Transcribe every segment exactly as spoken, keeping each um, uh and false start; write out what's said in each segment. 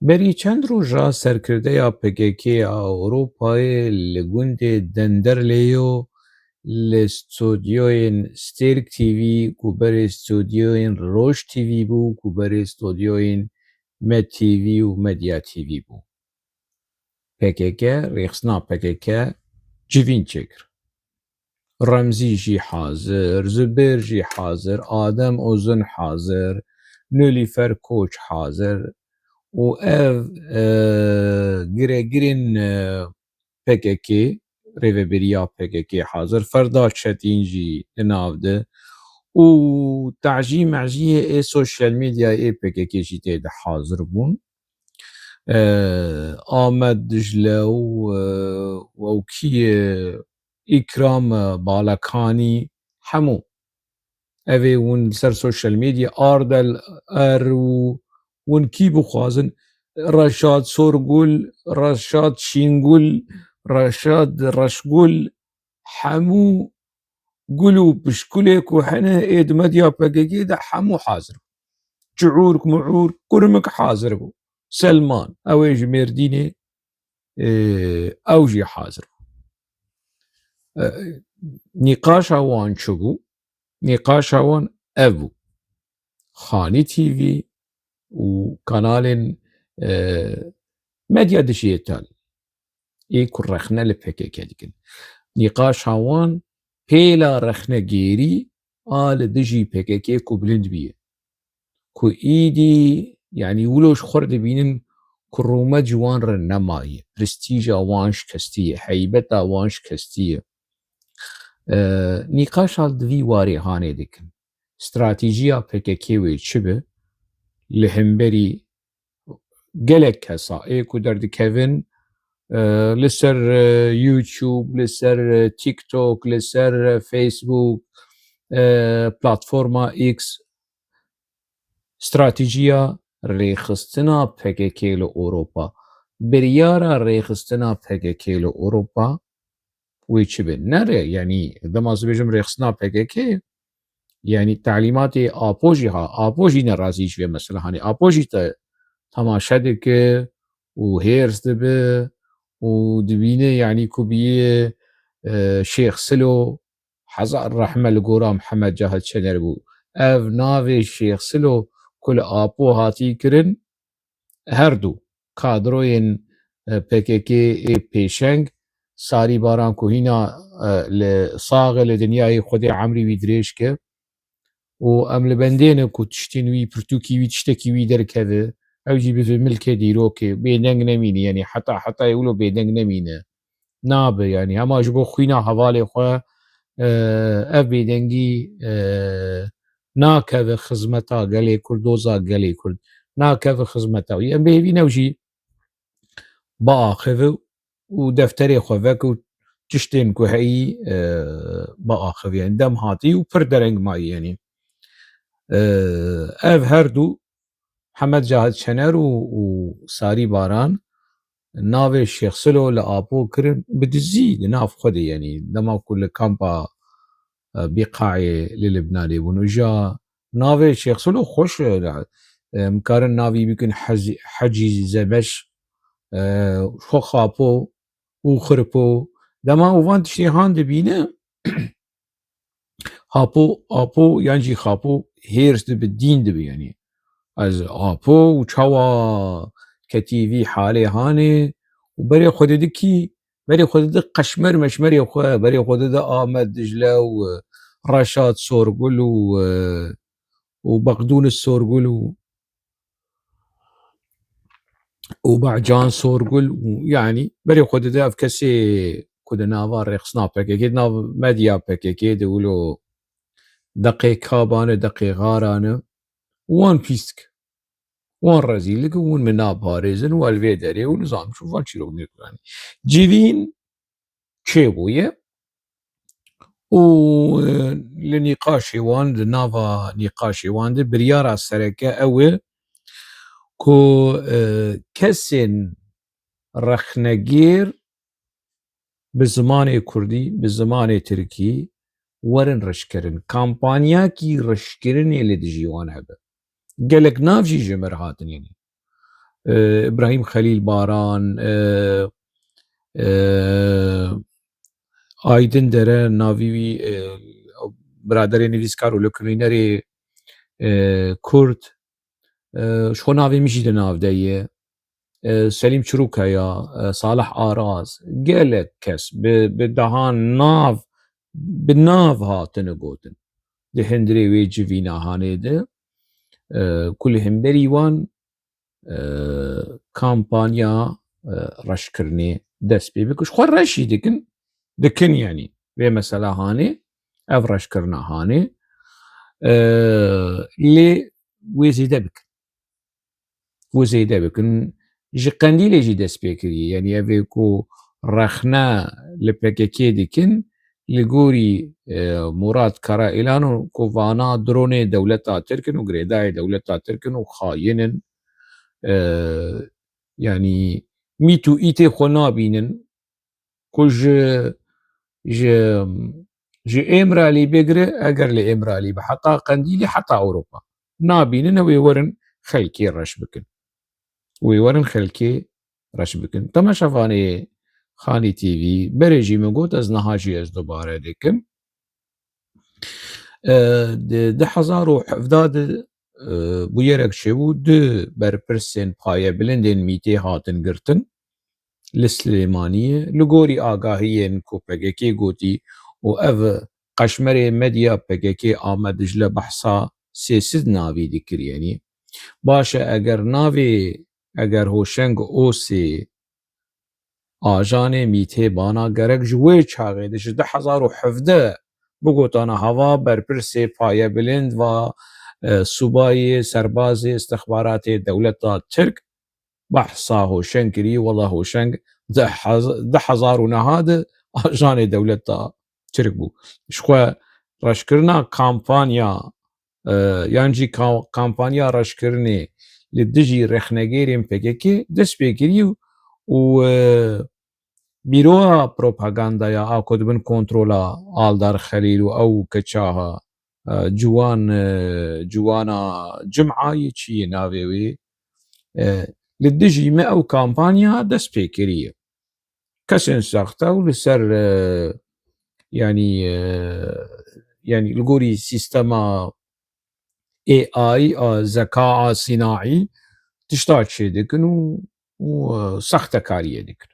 Berî çend roja serkirdeya P K K a Ewropayê li gundê Denderleyo li stûdyoyên Stêrk T V ku berê stûdyoyên Roj T V bû, ku berê stûdyoyên Med T V û Medya T V bû. P K K, rêxistina P K K civîn çêkir. Remzî jî hazir, Zubêr jî hazir, Adem Uzun hazir, Nilüfer Koç hazir û ev, e, giregirên, e, P K K, rêveberiya P K K hazir, Ferda Çetîn jî li nav de û tacî meciyê ê sosyal medyayê ê P K K jî tê de hazir bûn. E, Amed Dicle û, e, û ew kî ye, Îkram, e, Balakanî, hemû. Ev ê hûn li ser sosyal medya Ardel Er û hûn kî bixwazin, Reşad Sorgul, Reşad Şîngul, Reşad Reşgul, hemû gul û pişkulê ku hene ê di medya P K K de hemû hazir bû. Çiûrk, miûrk, kurmik hazir bû. Selman, ew ê ji Mêrdînê, e, ew jî hazir bû. E, nîqaşa wan çi bû? Nîqaşa wan ev bû. Xanî T V û kanalên, e, medya dijîtal ê ku rexne li P K K dikin. Nîqaşa wan pêla rexnegêrî a li dijî P K K ku bilind bûye. Ku îdî, yanî wilo ji xwe re dibînin ku rûmet ji wan re nemaye, prestîja wan şikestiye, heybeta wan şikestiye. E, nîqaşa li vî warê hanê dikin. Stratejiya P K K wê çi be? Li hemberî gelek kesa ê ku derdikevin, e, li ser, e, YouTube, li ser, e, TikTok, li ser, e, Facebook, e, platforma X, stratejiya rêxistina P K K li Ewropa, biryara rêxistina P K K li Ewropa, wê çi be? Nere, yanî dema ez dibêjim rêxistina P K K, yanî talîmatê Apo jî ha, Apo jî nerazî ji vê mesela, hanê Apo jî te temaşe dike û hêrs dibe û dibîne, yanî ku biyê, e, Şêx Silo, hezar rehme li gora Mihemed Cahit Şener bû. Ev navê Şêx Silo ku li Apo hatî kirin, her du kadroyên, e, P K K ê pêşeng, Sarî Baran ku hîna, e, li sax e, li dinyayê Xwedê emrî wî dirêj ke û em li bendê ne ku tiştên wî, pirtûkî wî, tiştekî wî derkeve, ew jî bibe milkê dîrokê, bêdeng nemîne, yanî heta hetayê wilo bêdeng nemîne. Nabe, yanî hema ji bo xwîna hevalê xwe, e, ev bêdengî, e, nakeve xizmeta gelê Kurd, doza gelê Kurd nakeve xizmeta wî. Em bêhêvî ne ew jî biaxive û defterê xwe veke û tiştên ku heyî, e, biaxive. Yanî dem hatî û pir dereng mayî, yanî. E, ev her du Hemed Cahit Şener û, û Sarî Baran navê Şêx Silo li Apo kirin bi dizî di nav xwe de, yanî dema ku li kampa, e, Bîqayê li Libnanê bûn. Û ja navê Şêx Silo xweş e, em karin navî bikin Hezî-, Hecî Zebeş, e, Xo Xapo û Xirpo. Dema û van tiştê han dibîne, Hapo, Apo yan jî Xapo hêrs dibe, dîn dibe, yanî. Ez Apo û çawa ketî vî halê hanê û berê xwe didikî, berê xwe dide qeşmer meşmerê xwe, berê xwe dide Amed Dicle û, e, Reşad Sorgul û, e, û Bexdûnis Sorgul û û Bacan Sorgul û, yanî, berê xwe dide ev kesê ku di nava rêxistina P K K, di nav medya P K K de wilo deqê kaban e, deqê xaran e, wan pîs dike. Wan rezîl dike, hûn min naparêzin, û li vê derê û nizam çi van çîrok nêkuranî. Civîn çêbûye û, e, li nîqaşê wan, di nava nîqaşê wan de biryara sereke ew e ku, e, kesên rexnegêr bi zimanê kurdî, bi zimanê tirkî werin rişkirin. Kampanyakî rişkirinê li dijî wan hebe. Gelek nav jî ji mir hatin, yanî. e, Îbrahîm Xelîl Baran, e, e, Aydin Dere, navî wî, e, biraderê nivîskar û likunînerê, e, Kurd, e, ji xwe navê min jî di nav de ye. E, Selîm Çirûk heya, e, Salih Aras, gelek kes bi, bi dehan nav, bi nav hatine gotin. Di hundirê wê civîna hanê de, e, ku li hemberî wan, e, kampanya, e, reşkirinê dest pê bikin. Ji xwe reş jî dikin, dikin yanî. Vê mesela hanê, ev reşkirina hanê, e, lê wê zêde bikin. Wê zêde bikin. Ji Qendîlê jî dest pê kiriye. Yanî ev ê ku rexne li P K K dikin, li gorî, e, Murat Karaîlan û ku vana dronê dewleta Tirk in û girêdayê dewleta Tirk in û xayin in. E, yanî mît û îtê xwe nabînin ku ji, ji, ji Êmralî bigire, eger li Êmralî be, heta Qendîlê, heta Ewropa. Nabînin, ew ê werin xelkê reş bikin. Wê werin xelkê reş bikin. Temaşevanê Xanî T V, berê jî min got, ez niha jî ez dubare dikim. E, di du hezar û hevdeh de, e, bûyerek çêbû, du berpirsên payebilindên mîtê hatin girtin li Silêmaniyê. Li gorî agahiyên ku P K K gotî û ev qeşmerê medya P K K Amed Dicle behsa sê sed navî dikir, yanî. Baş e, eger navê, eger Hoşeng Osê ajanê mîtê bana, gerek ji wê çaxê de, ji du hezar û hevdeh bigotana hava berpirsê payebilind va, e, subayê, serbazê, istixbaratê dewleta Tirk, behsa Hoşeng kirî, wela Hoşeng di hez-, du hezar û neh de ajanê dewleta Tirk bû. Ji xwe reşkirina kampanya, e, yan jî ka-, kampanya reşkirinê li dijî rexnegêrên P K K dest pê kirî û, e, Bîroya Propagandaya a ku dibin kontrola Aldar Xelîl û ew keça, e, ciwan, e, ciwana Cim'ayê, çi yê navê wê, e, li dijî me ew kampanya dest pê kiriye. Kesên saxte û li ser, e, yanî, e, yanî li gorî sîstema A I, a, zeka a sînaî tişta çêdikin û, û, e, saxtekariyê dikin.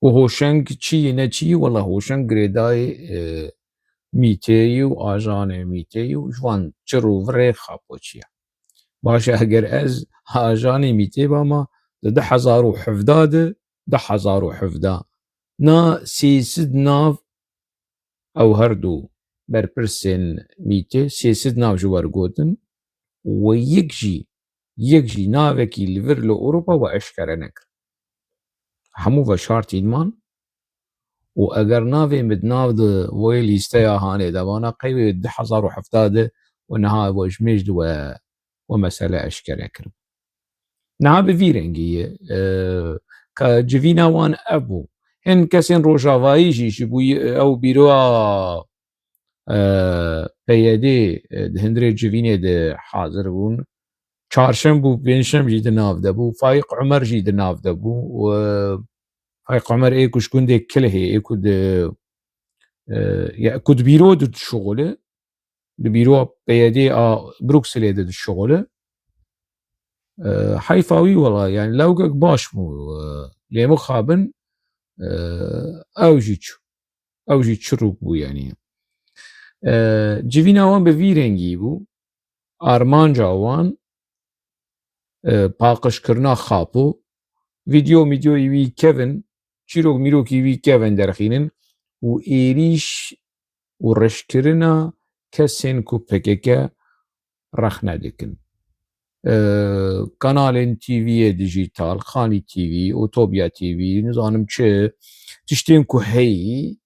Û Hoşeng çi yî ne çi yî, wela Hoşeng girêdayê, e, mîtê yî û ajanê mîtê yî û ji van çir û virê xapoçiya. Baş e, eger ez ajanê mîtê bama, di du hezar û hevdeh de, du hezar û hevdeh, na sê sed nav ew her du berpirsên mîtê, sê sed nav ji we re gotin, we yek jî, yek jî navekî li vir li Ewropa we eşkere nekir. Hemû veşartîn man û eger navê min di nav de wê lîsteya hanê de bana, qey wê du hezar û hevdeh de û niha we ji mêj de we, we mesele eşkere kirin. Niha bi vî rengî ye. E, ka civîna wan ev bû. Hin kesên rojavayî jî ji bo ew bîroya, e, P Y D, e, di hundirê civînê de hazir bûn. Çarşem bû, pêncşem jî di nav de bû. Faîq Umer jî di nav de bû. Û, e, Faîq Umer ê ku ji gundê Kilihê, ê ku di, e, ya, ku di bîro de dişuxule, di bîroya P Y D a Brukselê de dişuxule. E, heyfa wî wela, yani lewkek baş bû, e, lê mixabin, e, ew jî çû. Ew jî çirûk bû yani. E, civîna wan bi vî rengî bû. Armanca wan, e, paqijkirina xapo, vîdeo mîdyoyî wî kevin, çîrok mîrokî wî kevin derxînin û êrîş û reşkirina kesên ku P K K rexne dikin. E, kanalên T V'yê dijîtal, Xanî T V, Utopya T V, nizanim çi, tiştên ku heyî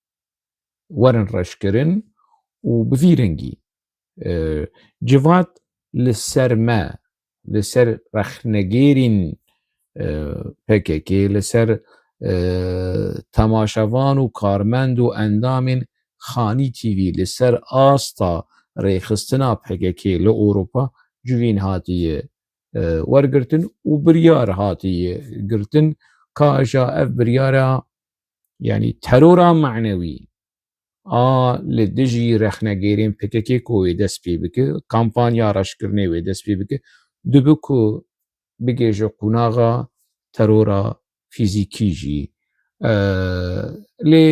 werin reşkirin û bi vî rengî, e, civat li ser me, li ser rexnegêrîn, e, P K K, li ser, e, temaşevan û karmend û endamên Xanî T V, li ser asta rêxistina P K K li Ewropa civîn hatiye, e, wergirtin û biryar hatiye girtin ka aja ev biryara, yanî terora manewî a li dijî rexnegêrên P K K ku wê dest pê bike, kampanya reşkirinê wê dest pê bike, dibe ku bigêje qunaxa terora fîzîkî jî. E, lê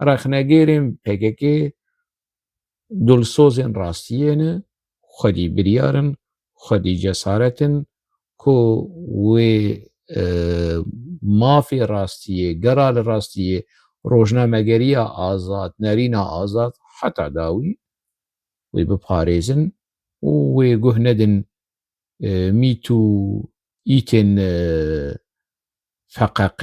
rexnegêrên P K K dilsozên rastiyê ne, xwedî biryar in, xwedî cesaret in ku wê, e, mafê rastiyê, gera li rastiyê, rojnamegeriya azad, nerîna azad heta dawî wê biparêzin û wê guh nedin, e, mît û îtên, e, F Q Q.